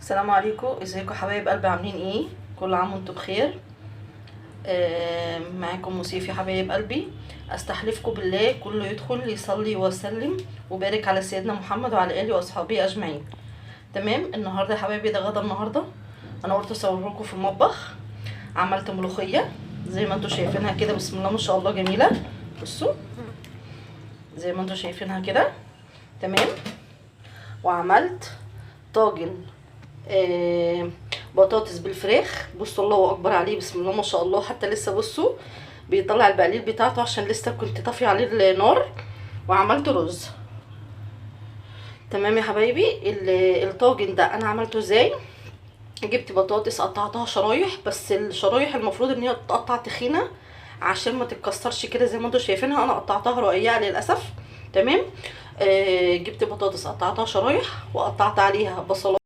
السلام عليكم، ازيكم حبايب قلبي؟ عاملين ايه؟ كل عام وانتم بخير. معاكم وصيف يا حبايب قلبي. استحلفكم بالله كله يدخل يصلي ويسلم وبارك على سيدنا محمد وعلى اله واصحابه اجمعين. تمام. النهارده يا حبايبي ده غدا النهارده، انا قلت اصور لكم في المطبخ. عملت ملوخية زي ما انتم شايفينها كده، بسم الله ما شاء الله جميلة. بصوا زي ما انتم شايفينها كده، تمام. وعملت طاجن بطاطس بالفراخ. بصوا الله اكبر عليه، بسم الله ما شاء الله. حتى لسه بصوا بيطلع البقليل بتاعته عشان لسه كنت طافية عليه النار. وعملت رز. تمام يا حبايبي. الطاجن ده انا عملته ازاي؟ جبت بطاطس قطعتها شرايح، بس الشرايح المفروض ان هي تتقطع تخينة عشان ما تتكسرش كده زي ما انتم شايفينها. انا قطعتها رقيقه للاسف. تمام. جبت بطاطس قطعتها شرايح وقطعت عليها بصلايه.